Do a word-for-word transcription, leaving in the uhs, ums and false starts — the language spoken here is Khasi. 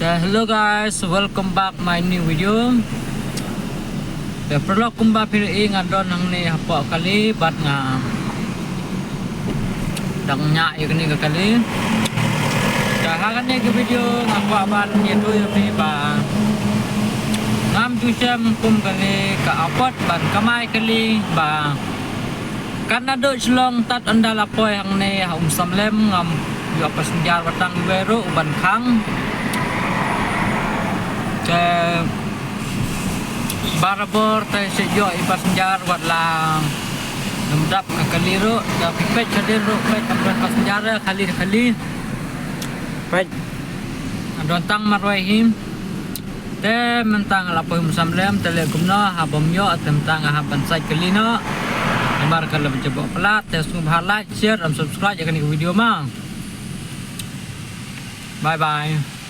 Uh, hello guys, welcome back my new video. Te paralok, kumba phi ïohi nga don hangne hapoh kali bad nga dang ñiah ïa kane ka kali. Te ha kane ka video nga kwah ban ïathuh ïa phi ba ngam ju shem kum kane ka apot ban kamai kali ba kan naduh Shillong tad ynda la poi hangne ha Umsamlem ngam ïoh passenger wat tang iwei ruh ban khang. Te barabor te shu ïoh i passenger wat la ngam dap ka kali ruh, da phi peit shadien ruh peit, am don passenger, khali khali. Peit, am don tang marwei hi. Te mynta nga la poi Umsamlem, te leh kumno haba ym ïoh, te mynta nga hap ban sait kali noh. Namar ka la jaboh palat, te sngewbha like, share and subscribe ïa kane ka video ma. Bye bye.